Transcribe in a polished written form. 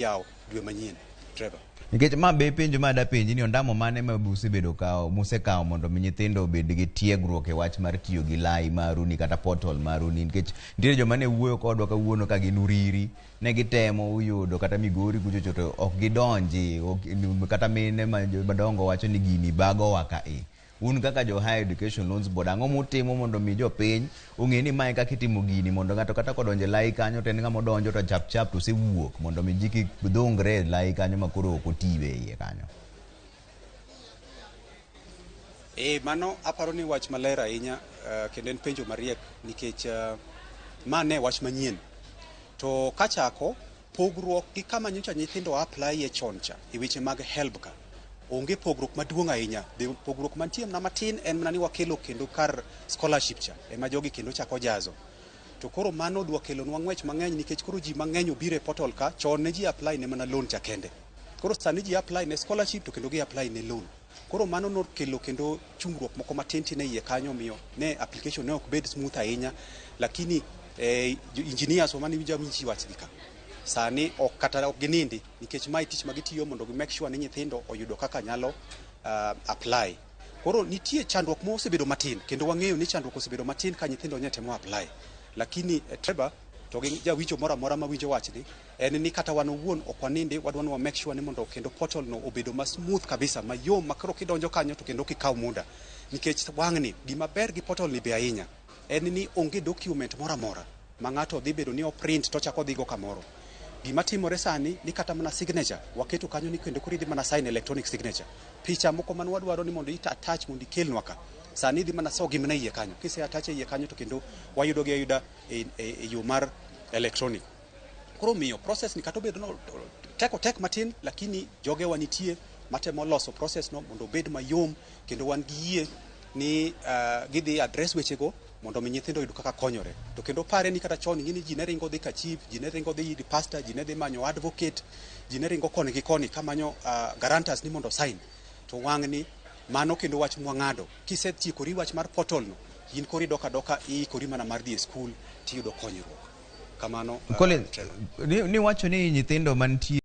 Yawo dwe manyien. Trevor. Nikech ma be penjo ma dapenji ni ondamo mane ma usebedo kawo musekawo mondo mi nyithindo obed gi tiegruok e wach mar tiyo gi lai maru ni kata portal maru ni nikech nitiere joma ne wuoyo kodwa kawuono ka gin Uriri ne gitemo yudo kata Migori kuchocho to ok gidonji kata mine madongo wacho ni gini bagowa ka e. Un kaka jo Higher Education Loans Board, ang'o mutimo mondo mi jopiny ong'e ni mae kaka itimo gini mondo ng'ato kata kodonjo e lai kanyo to en ng'ama odonjo to chap chap to osewuok mondo mi ji kik dhungre e lai kanyo ma koro ok otiwe e iye kanyo. Eh, mano aparo ni wach maler ahinya kendo en penjo mariek nikech ma ne wach manyien. To kachako, pogruok gi kama nyocha nyithindo apply e chon cha e weche mag HELB ka, onge pogruok maduong' ahinya. The pogruok mantie mana matin en mana ni wakelo kendo kar scholarship cha ema jogi kendo chako jazo. To koro mano dwa kelonwa ng'wech mang'eny nikech koro ji mang'eny obiro e portal ka, chon ne ji apply ne mana loan cha kende. Koro sani ji apply ne scholarship to kendo gi apply ne loan. Koro mano nokelo kendo chungruok moko matin tin e iye kanyo omiyo ne application ne ok bed smooth ahinya lakini engineers wa mane winjo awinji wachgi ka sani ok kata ok ginindi nikech mae tich ma gitiyo mondo gi make sure ni nyithindo oyudo kaka nyalo apply. Koro nitie chandruok ma osebedo matin kendo wang'eyo ni chandruok osebedo matin ka nyithindo nye temo apply. Lakini Trevor to gi jawinjo moro amora mawinjo wachni en ni kata wan owuon ok wanindi, wadwa ni wa make sure ni mondo kendo portal no obedo ma smooth kabisa mayom ma koro kidonjo kanyo to kendo ok ikaw muda nikech wang'ni gima ber gi portal ni be ahinya en ni onge document moro amora ma ng'ato dhi bedo ni o print to ochako odhigo kamoro. Gima timore sani ni kata mana signature waketo kanyo ni kendo koro idhi mana sign electronic signature. Picha moko mane wadwaro ni mondo ita attach mondo ikelnwa ka sani idhi mana sogi mana iye kanyo. Kise attach e iye kanyo to kendo wayudo gi ayuda e yo mar electronic. Koro miyo process ni kata obedo no tek otek matin lakini jogewa nitie matemo loso process no mondo obed mayom kendo wan gi yie ni gidhi address wechego mondo mi nyithindo oyud kaka konyore. To kendo pare ni kata chon ing'e ni ji ne ringo dhi ka chief, ji ne ringo dhi ir pastor, ji ne dhi manyo advocate, ji ne ringo koni gi koni kamanyo guarantors ni mondo sign. To wang'ni mano kendo wach mwang'ado. Kisetiekori wach mar portal no, in koro idok adoka iikori mana mar dhi e skul tiyudo konyruok. Kamano Colin, ni wacho ni nyithindo mantie